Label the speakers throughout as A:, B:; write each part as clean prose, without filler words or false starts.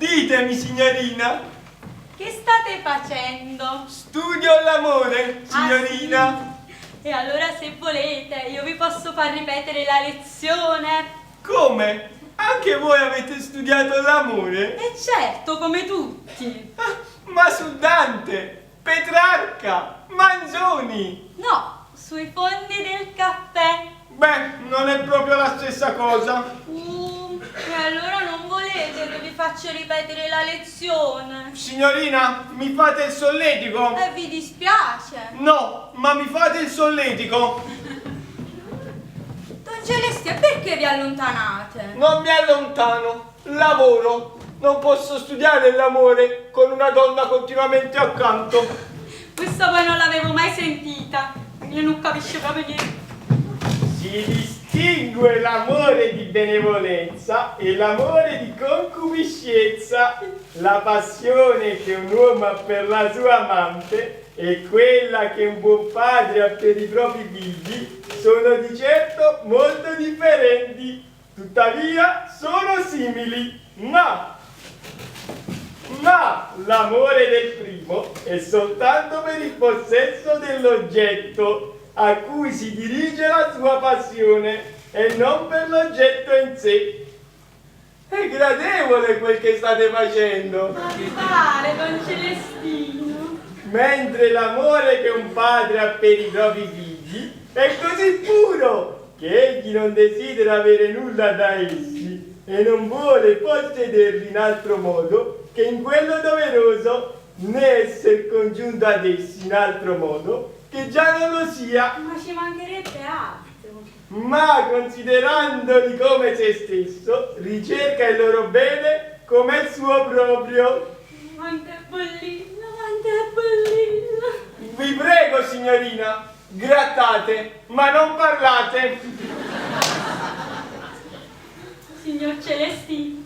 A: Ditemi, signorina.
B: Che state facendo?
A: Studio l'amore, signorina.
B: Ah, sì? E allora se volete io vi posso far ripetere la lezione.
A: Come? Anche voi avete studiato l'amore?
B: E certo, come tutti.
A: Ah, ma su Dante, Petrarca, Manzoni.
B: No, sui fondi del caffè.
A: Beh, non è proprio la stessa cosa.
B: E allora non volete che vi faccia ripetere la lezione?
A: Signorina, mi fate il solletico?
B: E vi dispiace?
A: No, ma mi fate il solletico.
B: Don Celestia, perché vi allontanate?
A: Non mi allontano, lavoro. Non posso studiare l'amore con una donna continuamente accanto.
B: Questa poi non l'avevo mai sentita. Io non capisco proprio niente.
A: Si distingue l'amore di benevolenza e l'amore di concupiscenza. La passione che un uomo ha per la sua amante e quella che un buon padre ha per i propri figli sono di certo molto differenti. Tuttavia sono simili, ma ma l'amore del primo è soltanto per il possesso dell'oggetto a cui si dirige la sua passione e non per l'oggetto in sé. È gradevole quel che state facendo.
B: Ma vi pare, don Celestino?
A: Mentre l'amore che un padre ha per i propri figli è così puro che egli non desidera avere nulla da essi e non vuole possederli in altro modo che in quello doveroso, né esser congiunto ad essi in altro modo che già non lo sia.
B: Ma ci mancherebbe altro.
A: Ma considerandoli come se stesso, ricerca il loro bene come il suo proprio.
B: Quanto è bellino, quanto è bellino.
A: Vi prego, signorina, grattate, ma non parlate.
B: Signor Celestino,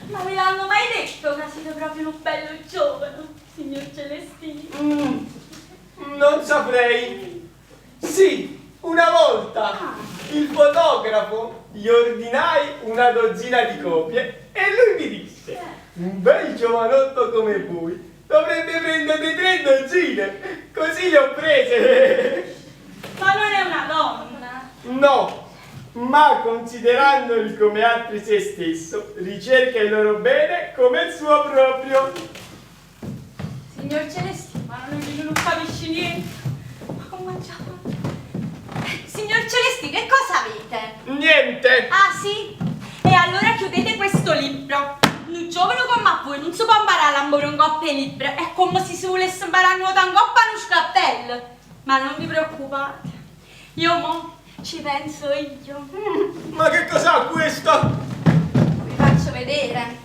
B: ma ve l'hanno mai detto che siete proprio un bello giovane, signor Celestino?
A: Non saprei. Sì, una volta il fotografo gli ordinai una dozzina di copie e lui mi disse: un bel giovanotto come voi dovrebbe prenderne 3 dozzine. Così le ho prese.
B: Ma non è una donna.
A: No, ma considerandoli come altri se stesso, ricerca il loro bene come il suo proprio.
B: Signor Celestino, ma non capisci niente. Ma come mangiamo? Signor Celestino, che cosa avete?
A: Niente.
B: Ah sì? E allora chiudete questo libro. Un giovane come voi non si può imparare l'amore in coppa e libri. È come se si volesse imparare a nuotare in coppa a uno scappello. Ma non vi preoccupate, io mo ci penso io.
A: Ma che cos'ha questo?
B: Vi faccio vedere.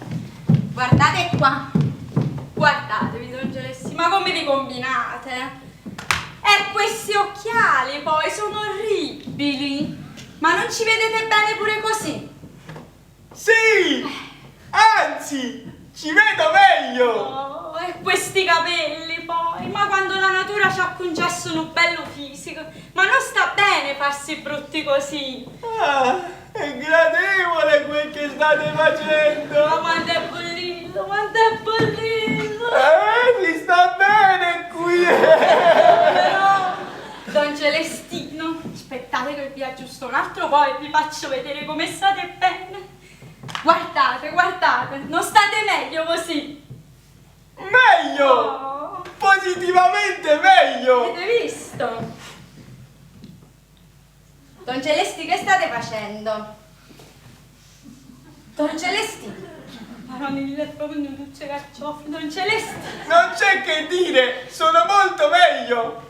B: Guardate qua. Guardatevi, don Celestino, ma come vi combinate? E questi occhiali poi sono orribili. Ma non ci vedete bene pure così?
A: Sì! Anzi, ci vedo meglio!
B: Oh, e questi capelli poi, ma quando la natura ci ha concesso un bello fisico, ma non sta bene farsi brutti così.
A: Ah, è gradevole quel che state facendo!
B: Ma quanto è bellino, quanto è bellino!
A: Mi sta bene qui!
B: Però, Don Celestino, aspettate che vi aggiusto un altro po' e vi faccio vedere come state bene. Guardate, guardate, non state meglio così?
A: Meglio!
B: Oh.
A: Positivamente meglio!
B: Avete visto?
C: Don Celesti, che state facendo? Don Celesti!
B: Maronilla è proprio un dolce carciofo, Don Celesti!
A: Non c'è che dire, sono molto meglio!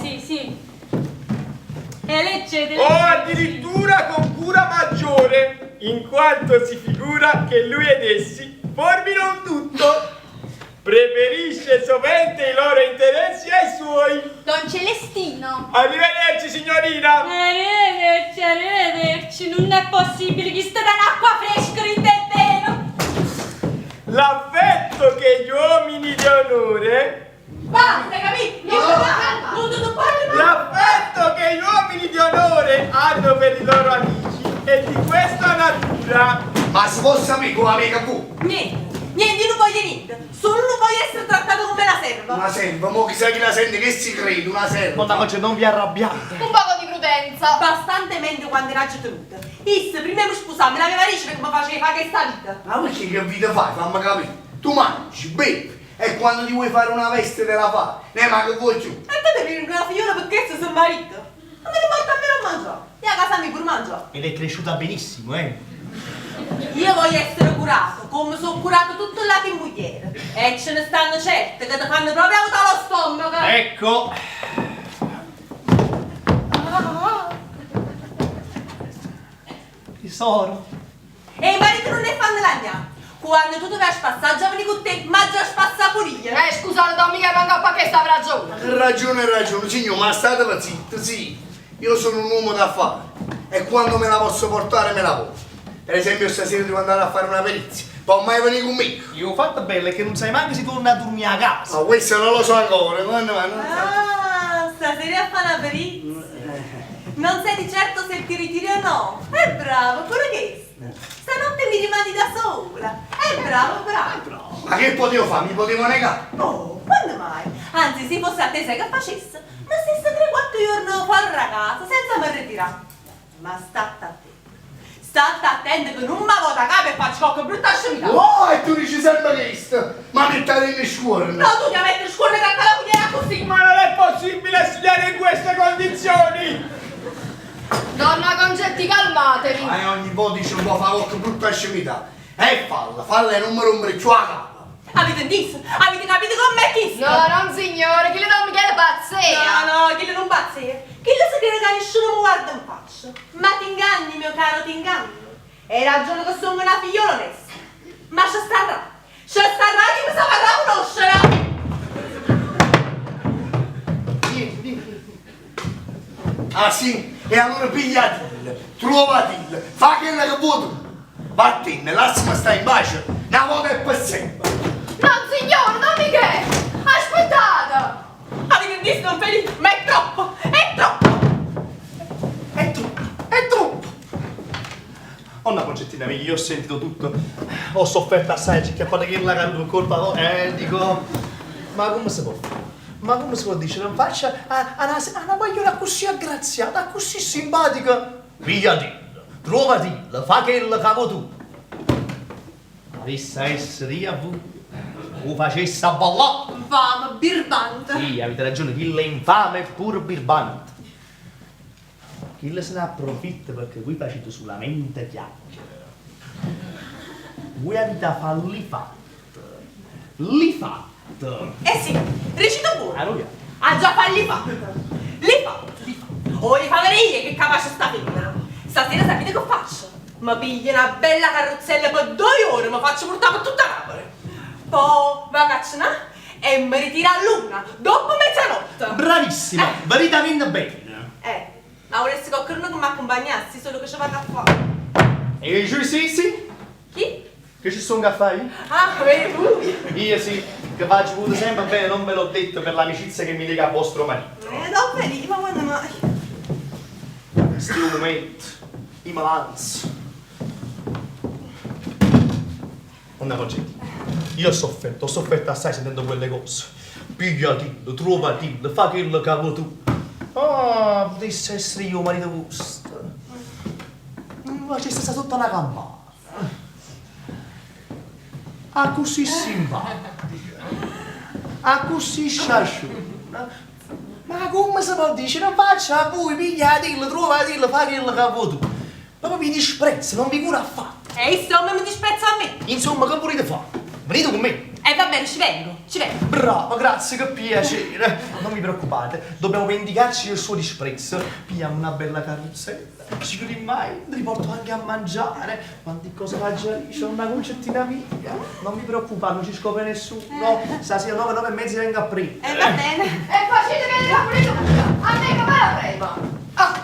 B: Sì, sì. E leggete,
A: O
B: leggete.
A: addirittura con cura maggiore, in quanto si figura che lui ed essi formino un tutto. Preferisce sovente i loro interessi ai suoi.
C: Don Celestino!
A: Arrivederci, signorina!
B: Arrivederci, arrivederci, non è possibile che sta dando acqua fresca in terreno!
A: L'affetto che gli uomini di onore...
C: Basta, capito?
D: No.
C: Non ti parlo più!
A: L'affetto che gli uomini di onore hanno per i loro amici è di questa natura.
D: Ma se fosse amico o amica tu?
C: Niente, niente, non voglio
D: Una serva, mo chissà chi la sente che si crede, una serva.
A: Donna Concetta, non vi arrabbiate.
C: Un poco di prudenza.
E: Bastantemente quando era già tenuta. Issa, prima di sposarmi, me l'aveva dice che mi faceva fare questa vita.
D: Ma perché che vita fai? Fammi capire. Tu mangi, bevi e quando ti vuoi fare una veste te la fai. Ne ma che vuoi più?
E: E tu devi una figliola perché se sono marito. Ma me ne porta a me non mangiare. Io a casa mi pur mangio.
A: Ed è cresciuta benissimo, eh?
E: Io voglio essere curato, come sono curato tutto il lato in mogliere. E ce ne stanno certe che ti fanno proprio avuto lo stomaco.
A: Ecco. Tesoro.
E: E i mariti non ne fanno lagnare. Quando tu ti vai a spassare, già vieni con te, ma già spassa pure io.
C: Scusate, Don Michele, ma ancora che sta ragione.
D: Ragione, ragione, signor, ma state zitto, sì. Io sono un uomo da fare e quando me la posso portare me la porto. Per esempio stasera devo andare a fare una perizia, può mai venire con me?
A: Io ho fatto bella è che non sai manco se torna a dormire a casa.
D: Ma questo non lo so ancora, quando ma non so.
E: Ah, stasera a fare una perizia. Non sai di certo se ti ritiri o no. È bravo, pure questo. Stanotte mi rimani da sola. È bravo, bravo.
D: Ma che potevo fare? Mi potevo negare?
E: Oh, quando mai? Anzi, se fosse a te sai che facesse? Ma stesse 3-4 giorni fuori da casa senza mi ritirare. Ma state attento. State attento che non mi vado a capo e faccio qualche brutta scemità.
D: Oh, e tu dici sempre questo! Ma mettate le scuole!
E: No, tu ti metti scuola che la moglie così.
A: Ma non è possibile studiare in queste condizioni!
C: Donna Concetti, calmatevi.
D: Ma ogni volta dice un po' fa qualche brutta scemità. E falla, falla e non mi rompere più la capo.
E: Avete inteso? Avete capito com'è chi
C: No, non signore, che le Don Michele pazzia.
E: No, no, chi non pazzia. Chi lo sa crede che nessuno mi guarda in faccia. Ma ti inganni, mio caro, ti inganni. Hai ragione che sono una figliola onesta. Ma ci starà. Ci starà chi mi saprà conoscere.
D: Vieni, vieni. Ah sì? E allora pigliatilla, trovatilla, fa quella che vuoi tu. Vattene, lasciami stare in pace, una volta e per sempre.
C: No, signore, Don Michele! Aspettate!
E: Avete inteso, Don Felice? Ma è troppo, è troppo.
A: È troppo, è troppo! Onna Concettina mia, io ho sentito tutto. Ho sofferto assai, c'è chiappato che la caduta per colpa vostra. Dico, ma come si può fare? Ma come si può dire? Non faccia a, a una, a una guagliona così aggraziata, così simpatica. Pigliatilla, trovatilla, fa che il cavo tu. Avesse essere io a voi, o facesse a ballare.
E: Infame, birbante.
A: Sì, avete ragione, chi è infame è pur birbante. Chi se ne approfitta perché voi facete solamente chiacchiere. Voi avete fatto li fatte. Li fatte.
E: Eh sì, recito pure.
A: Allora,
E: Ha già falli fatto. Li fatto. Li fatto. O li fa vedere io che capace sta femmina. Stasera sapete che faccio? Mi piglio una bella carrozzella per 2 ore, mi faccio portare per tutta Napoli. Poi vado a cenare e mi ritiro a luna, dopo mezzanotte.
A: Bravissima, veritamente bene.
E: Ma volessi qualcuno che mi accompagnassi, solo che ci vado a fare.
A: E giù sì, sì?
E: Chi?
A: Che ci sono a fare?
E: Ah, vedi voi.
A: Io sì, che faccio pure sempre bene, non ve l'ho detto per l'amicizia che mi lega a vostro marito.
E: Don Felice, ma quando mai?
A: Questo è un momento, io mi lancio. Donna Concettina, io ho sofferto assai sentendo quelle cose. Pigliatelo, trovatelo, fa quello che vuoi tu. Ah, potesse essere io marito vostro. Ma c'è stata tutta una campana. Ah, così simpatica. Ah, così sciasciona. Ma come si può dire? Non faccia a voi, pigliatelo, trovatelo, fa quello che vuoi tu. Proprio vi disprezza, non vi cura affatto.
E: E insomma mi disprezza a me.
A: Insomma, che volete fare? Venite con me.
E: Va bene, ci vengo, ci vengo.
A: Brava, grazie, che piacere. Non vi preoccupate, dobbiamo vendicarci del suo disprezzo. Pigliamo una bella carrozzella, ci chiudi mai, li porto anche a mangiare. Quante cose faccio lì, c'è una concettina mia. Non vi preoccupate, non ci scopre nessuno. Stasera 9, 9 e mezza vengo a prendere.
E: Va bene.
C: E facete vedere la pulita. A me che me la prima. Ah,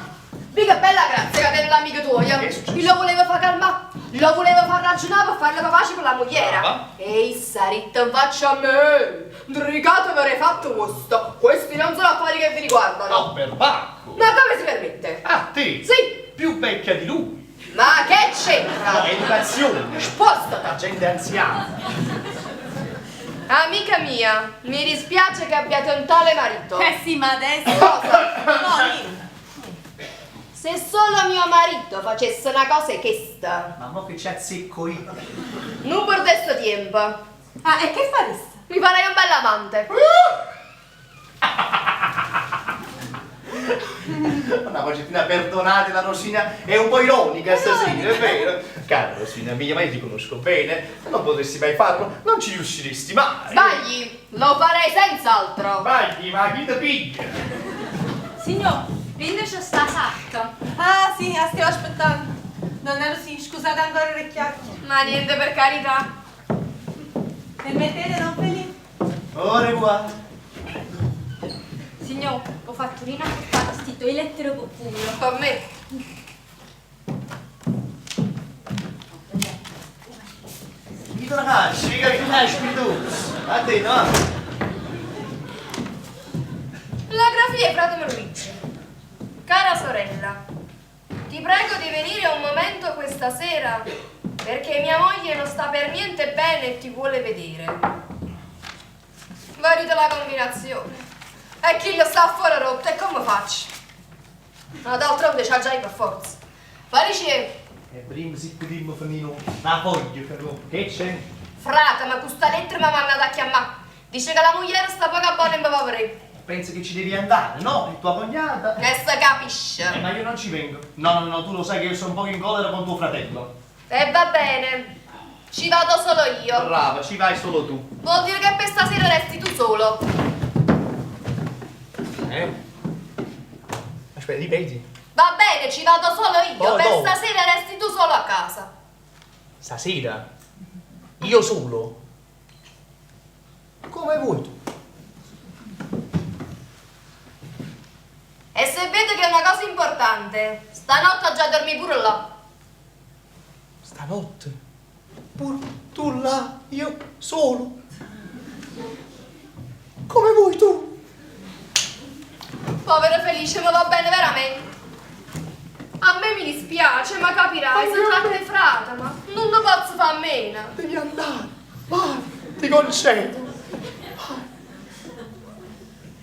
C: mica bella grazia che tiene l'amico tuo.
A: Che è successo?
C: Lo voleva far calmare, lo voleva far ragionare per farla capace con la mogliera.
A: Brava.
C: Ehi, Saritta, in faccia a me! Drigato avrei fatto questo! Questi non sono affari che vi riguardano!
A: No, perbacco!
C: Ma come si permette?
A: Ah, te?
C: Sì!
A: Più vecchia di lui!
C: Ma che c'entra?
A: No, educazione!
C: Spostati!
A: La gente anziana!
C: Amica mia, mi dispiace che abbiate un tale marito.
E: Eh sì, ma adesso...
C: Cosa?
E: No, niente.
C: Se solo mio marito facesse una cosa 'e chesta.
F: Ma mo che ci azzecco io?
C: Nun perdesse tiempo.
E: Ah, e che faresti?
C: Mi farei un bell'amante.
F: Donna Concettina, perdonate la Rosina, è un po' ironica stasera, è vero? Cara Rosina mia, ma io ti conosco bene, non potresti mai farlo, non ci riusciresti mai.
C: Sbagli, lo farei senz'altro.
A: Sbagli, ma chi ti piglia?
B: Signor, dentro c'è sta sacca.
E: Ah sì, la stavo aspettando. Donna Rosina, scusate ancora le chiacchiere.
C: Ma niente per carità.
E: Permettete, don Felice?
F: Au revoir.
B: Signor, ho fatturino ha portato sti due lettere per culo.
C: Per me.
F: Mi la cacci, che tu nasci tu. A te, no?
C: La grafia è frate Luigi. Cara sorella, ti prego di venire un momento questa sera perché mia moglie non sta per niente bene e ti vuole vedere. Varita la combinazione. E chi lo sta fuori rotto e come faccio? Ma d'altronde c'ha già io per forza. Felice,
F: E prima si potremmo finire una foglia, però.
A: Che c'è?
C: frate, ma questa lettera mi ha mandato a chiamare. Dice che la moglie sta poco buona e mi va per
F: Penso che ci devi andare, no? È tua cognata.
C: E si capisce.
F: Eh, ma io non ci vengo. No, no, no, tu lo sai che io sono un po' in collera con tuo fratello.
C: E va bene, ci vado solo io.
F: Brava, ci vai solo tu.
C: Vuol dire che per stasera resti tu solo.
F: Eh? Aspetta, ripeti.
C: Va bene, ci vado solo io.
F: Oh,
C: per
F: no.
C: stasera resti tu solo a casa.
F: Stasera? Io solo? Come vuoi tu?
C: E se vedo che è una cosa importante, stanotte ho già dormi pure là.
F: Stanotte? Pur tu là, io solo? Come vuoi tu?
C: Povero Felice, ma va bene veramente. A me mi dispiace, ma capirai, sono tratta e frata, ma non lo posso fare a meno.
F: Devi andare, vai, ti concedo. Vai.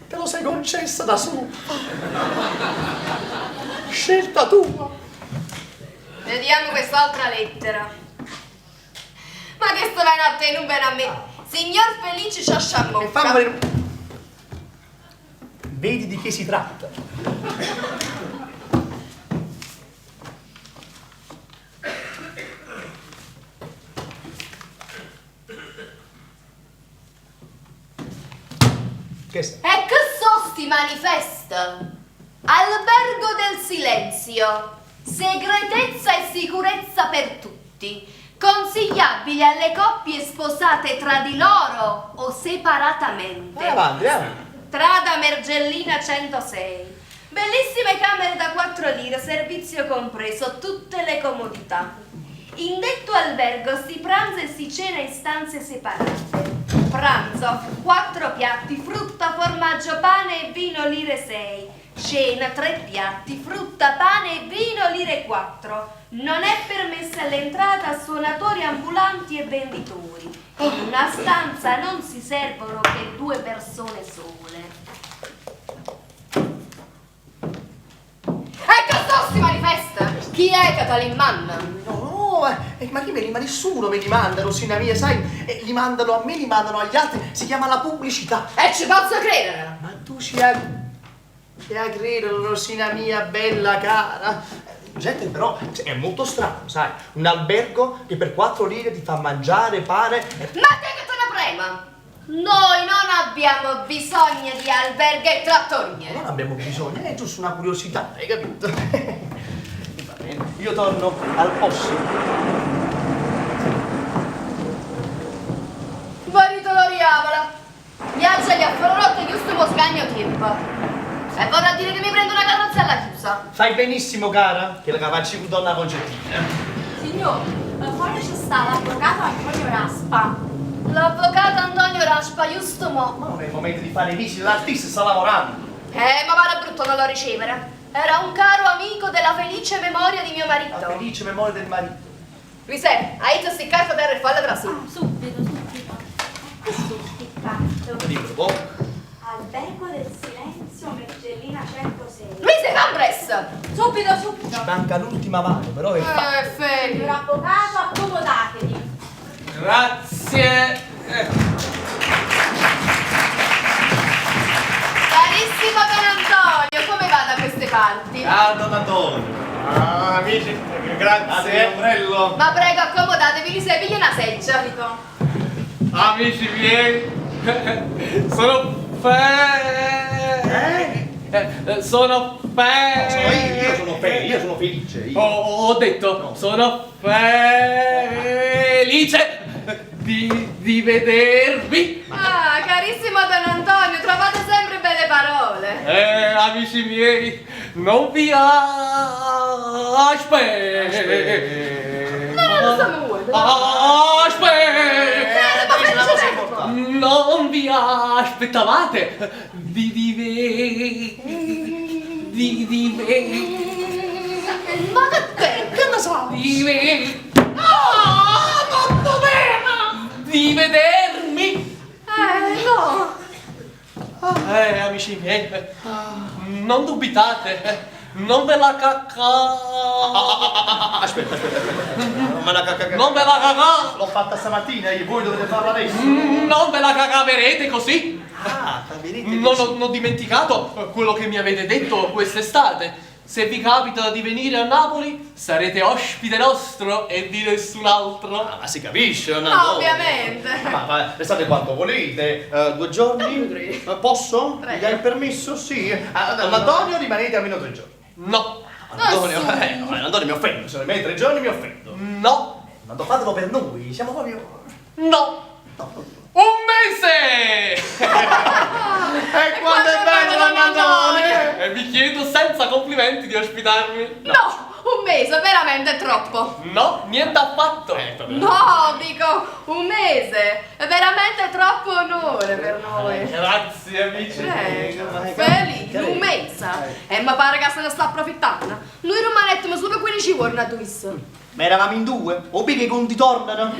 F: Te lo sei concessa da solo. Vai. Scelta tua.
C: Vediamo quest'altra lettera. Ma che sto bene a te, non bene a me. Signor Felice Sciasciamocca.
F: E fammi vedere. Vedi di che si tratta. Che sta?
C: E che so sti manifest? Albergo del silenzio. Segretezza e sicurezza per tutti. Consigliabile alle coppie sposate tra di loro o separatamente.
F: Vai avanti, avanti.
C: Strada Mergellina 106. Bellissime camere da 4 lire, servizio compreso, tutte le comodità. In detto albergo si pranza e si cena in stanze separate. Pranzo, 4 piatti, frutta, formaggio, pane e vino lire 6. Cena, 3 piatti, frutta, pane e vino lire 4. Non è permessa l'entrata a suonatori ambulanti e venditori. In una stanza non si servono che 2 persone sole. Ecco, sto si manifesta! Chi è Catalin Mann?
F: No, no, ma chi me li manda? Nessuno me li manda, Rosina mia, sai? Li mandano a me, li mandano agli altri, si chiama la pubblicità.
C: E ci posso credere!
F: Ma tu ci hai... Ci hai credere, Rosina mia, bella cara. Gente però, è molto strano, sai? Un albergo che per 4 lire ti fa mangiare, pane e...
C: Ma te che te ne prema? Noi non abbiamo bisogno di alberghi e trattorie.
F: Non abbiamo bisogno, è giusto una curiosità, hai capito? Va bene, io torno al posto.
C: Marito lo riavola. Viaggia gli affarolotti giusto mo scagno tempo. E vorrà dire che mi prendo una carrozzella chiusa.
F: Fai benissimo, cara, che la capaci con donna Concettina.
B: Signor, fuori c'è sta l'avvocato Antonio Raspa.
C: L'avvocato Antonio Raspa, giusto mo.
F: Ma non è il momento di fare visite, l'artista sta lavorando.
C: Ma pare brutto non lo ricevere. Era un caro amico della felice memoria di mio marito.
F: La felice memoria del marito.
C: Luisè, aiuta sti carta terra e falla trasì.
B: Ah, subito, subito. Subito.
F: Dimmelo poco.
B: Albergo del silenzio, Mergellina 106.
C: Luisa, fa presto!
B: Subito, subito.
F: Ci manca l'ultima mano, però è fatta.
C: Feli.
B: Signor avvocato, accomodatevi.
G: Grazie.
C: Carissimo Don Antonio, come va da queste parti?
F: Ah, Don Antonio.
A: Ah, amici, grazie.
F: Ombrello.
C: Ma prego, accomodatevi, Luisa, piglia una seggia.
B: Subito.
G: Amici miei, sono fe...
F: Eh?
G: Sono fe...
F: Sono io sono fe, io sono felice. Io.
G: Ho detto, sono felice di vedervi.
C: Ah, carissimo Don Antonio, trovate sempre belle parole.
G: Amici miei, non vi aspetto.
C: No, no, non siamo vuoi.
G: Aspetta!
C: Ma
F: Dice una
C: felice
F: cosa
C: tempo.
F: importante.
G: Non vi aspettavate di di di
C: Ma che te?
F: Che ne so?
G: di Ah, non doveva! Di vedermi!
C: No.
G: Amici miei, non dubitate, non ve la cacca...
F: Aspetta, aspetta, aspetta. Non me la cacca.
G: Non ve la cacca...
F: L'ho fatta stamattina io, voi dovete farla adesso.
G: Non ve la cacaverete così!
F: Ah, caverete
G: Non
F: così.
G: ho dimenticato quello che mi avete detto quest'estate. Se vi capita di venire a Napoli, sarete ospite nostro e di nessun altro.
F: Ah, ma si capisce, non
C: Ma
F: Antonio.
C: ovviamente.
F: Ma restate quanto volete, 2 giorni? Posso?
C: Prego.
F: Mi dai il permesso? Sì. Ah, Don Antonio rimanete almeno 3 giorni.
G: No,
F: Antonio,
C: su.
F: no, Antonio mi offendo, se rimane 3 giorni mi offendo.
G: no,
F: Ma fatelo per noi, siamo proprio...
G: no.
F: No.
G: Un mese!
F: E quanto è bello Don Antonio!
G: E vi chiedo senza complimenti di ospitarmi.
C: No, un mese, veramente è troppo.
G: No, niente affatto.
C: No, dico, un mese. È veramente troppo onore per noi.
G: Grazie amici.
C: Prego, Felice, un mese. E mi pare che se ne sta approfittando. Noi rimanettimo solo 15 giorni a Duis.
F: Ma eravamo in 2, o che i conti tornano.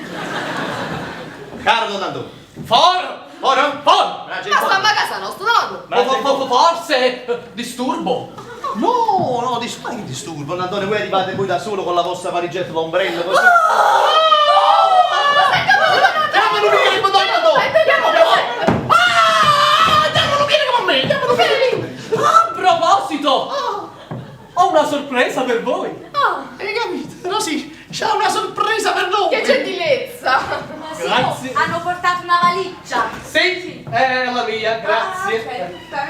F: Caro Don Antonio.
G: For!
F: Ora?
G: For!
C: Ma stiamo a casa nostra, no?
G: Forse disturbo.
F: No, no, ma che disturbo, Don Antonio, voi arrivate voi da solo con la vostra valigetta, l'ombrello, così.
C: Chiamalo
F: vieni, Don Antonio!
G: Ah, diavolo, vieni con me, diavolo, vieni. A proposito, ho una sorpresa per voi.
F: Hai capito? Rosì, c'è una sorpresa per noi!
C: Che gentilezza!
B: Ma sì,
G: Grazie.
B: hanno portato una valigia.
G: Sì, è la mia, grazie.
B: Ah, ok, tutta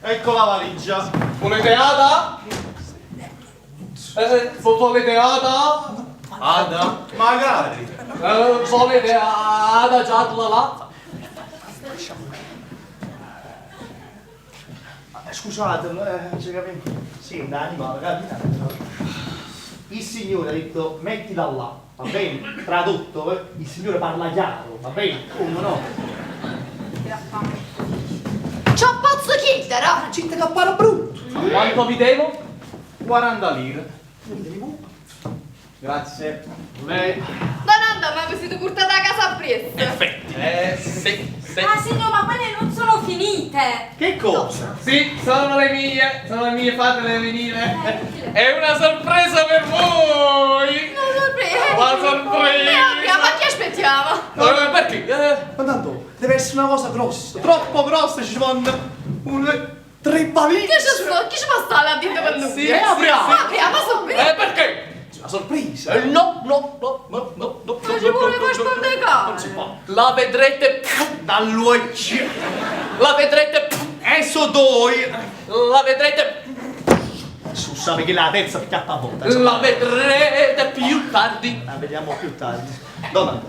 F: Ecco la valigia.
G: Volete Ada? Volete Ada?
F: Ada? Magari.
G: Volete Ada già là?
F: Scusate, ci capiamo. Sì, un animale, capito? Il signore ha detto mettila là, va bene? Tradotto, il signore parla chiaro, va bene? Come no?
C: C'ho posso chiedere?
F: Citta che parla brutto.
G: Quanto vi devo?
F: 40 lire. Grazie.
G: Lei.
C: Donanda, ma vi siete portata a casa presto.
F: Effetti.
G: Sì, sì.
B: Ah signor, ma quelle non sono finite.
F: Che cosa?
G: Sì, sono le mie, fatele venire. È una sorpresa per voi!
C: Una sorpresa!
G: Una sorpresa!
C: E apriamo, ma chi aspettiamo?
G: Perché?
F: Ma tanto, deve essere una cosa grossa, troppo grossa, ci vanno 3 valigie.
C: Che ci sto? Chi ci può stare là dentro per noi?
G: Sì,
F: Eh, apriamo.
G: sì.
C: Apriamo subito!
G: Perché?
F: Una sorpresa.
G: No, no, no, no, no, no.
C: Ma ci vuole spondecare.
F: Non si può.
G: La vedrete
F: Dall'occhio.
G: La vedrete
F: E so doi.
G: La vedrete
F: Su, sape che la terza piatta a volta.
G: La vedrete più tardi.
F: La vediamo più tardi. Donald,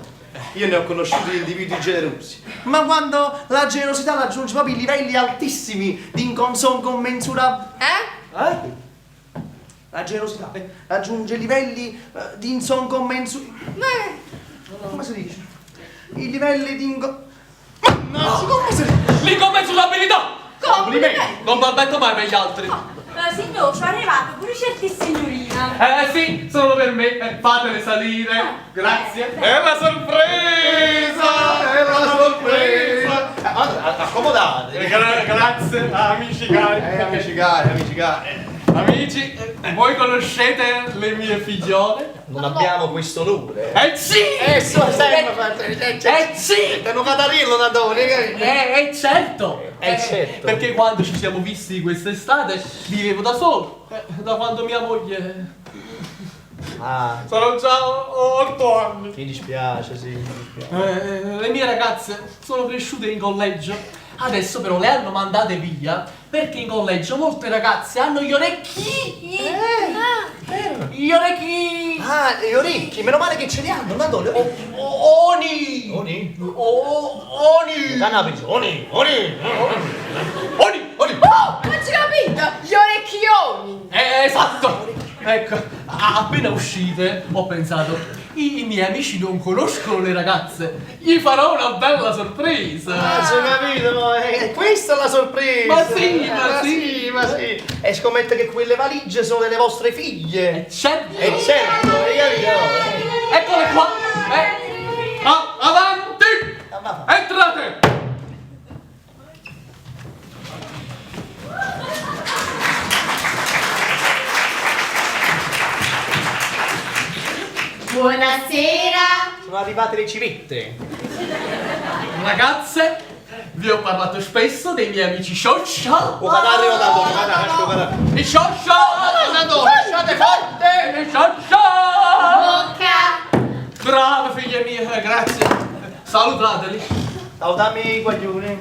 F: io ne ho conosciuti individui generosi, ma quando la generosità raggiunge proprio i livelli altissimi di inconsoncommensurabile...
C: Eh?
F: Eh? La generosità raggiunge livelli di insoncommensurabile... Come si dice? I livelli di inco... Mannaggia, come si dice?
G: L'incommensurabilità!
C: Complimenti!
G: Non balbetto mai per gli altri.
B: Signor, sono arrivato pure certe signorina.
G: Sì, solo per me. Fatele salire. Grazie. È una sorpresa!
F: È una sorpresa! Salutate.
G: Grazie, amici cari.
F: Amici cari, amici cari.
G: Amici, voi conoscete le mie figliole?
F: Non abbiamo questo onore.
G: Eh sì!
F: So sempre
G: Eh sì!
F: È un catarillo da dove?
G: Certo!
F: Certo.
G: Perché quando ci siamo visti quest'estate vivevo da solo. Da quando mia moglie.
F: Ah,
G: Sono già 8 anni.
F: mi dispiace, sì, mi dispiace.
G: Le mie ragazze sono cresciute in collegio. Adesso però le hanno mandate via perché in collegio molte ragazze hanno gli orecchi. Gli orecchi.
F: Ah, gli orecchi, meno male che ce li hanno, Madonna.
G: Oni.
F: Oni?
G: Oni.
F: Cannabis, oni, oni.
G: Oni. Oni.
H: Oh, non ci capito! Gli orecchioni!
G: Esatto. Ecco, appena uscite ho pensato, i miei amici non conoscono le ragazze, gli farò una bella sorpresa.
F: Ah, ci ho capito, ma questa è la sorpresa.
G: Ma sì, ma sì.
F: ma sì. E scommetto che quelle valigie sono delle vostre figlie.
G: Certo.
F: Certo, hai capito?
G: Eccole qua. Avanti!
F: Ah,
G: Entrate!
H: Buonasera!
F: Sono arrivate le civette.
G: Ragazze, vi ho parlato spesso dei miei amici Scioscia.
F: Oh, guardate, guardate, guardate, guardate.
G: E Scioscia!
F: Lasciate forte!
G: E Scioscia!
H: Bocca!
G: Brava figlia mia, grazie. Salutateli.
F: Salutami i guaglioni.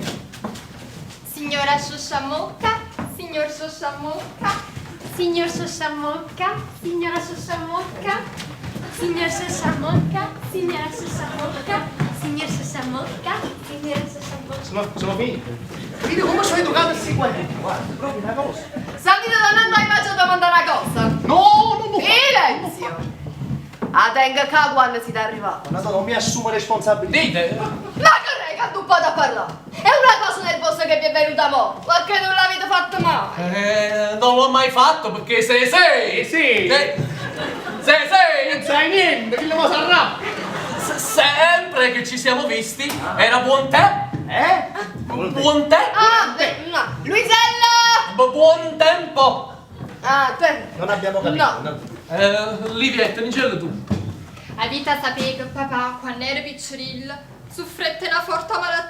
B: Signora Sciosciamocca, signor Sciosciamocca,
I: Signor Sciosciamocca, signora Sciosciamocca, signor Sciosciamocca, signora Sciosciamocca, signor Sciosciamocca, signora Sciosciamocca.
F: Sono finite. Vedi come sono educato questi guaglioni. Guarda, proprio una cosa.
H: Sentite, non hai mai domandare una cosa?
F: No, no, no.
H: Silenzio! A tenga qua quando si è arrivato.
F: Ma no, non mi assumo responsabilità.
G: Dite.
H: Ma che rega, tu poi da parlare! È una cosa nervosa che vi è venuta mo', perché non l'avete fatta mai!
G: Non l'ho mai fatto perché se sei.
A: Sì.
G: Se sei.
A: Non sai niente, chi lo sarà?
G: Sempre che ci siamo visti era buon tè.
F: Eh?
G: Buon tè.
H: Ah, beh, no. Luisella!
G: Buon tempo.
H: Ah, te.
F: Non abbiamo capito.
H: No.
G: Livietta, dicelo tu.
B: A vita sapere che papà, quando era piccirillo, soffrette una forte malattia.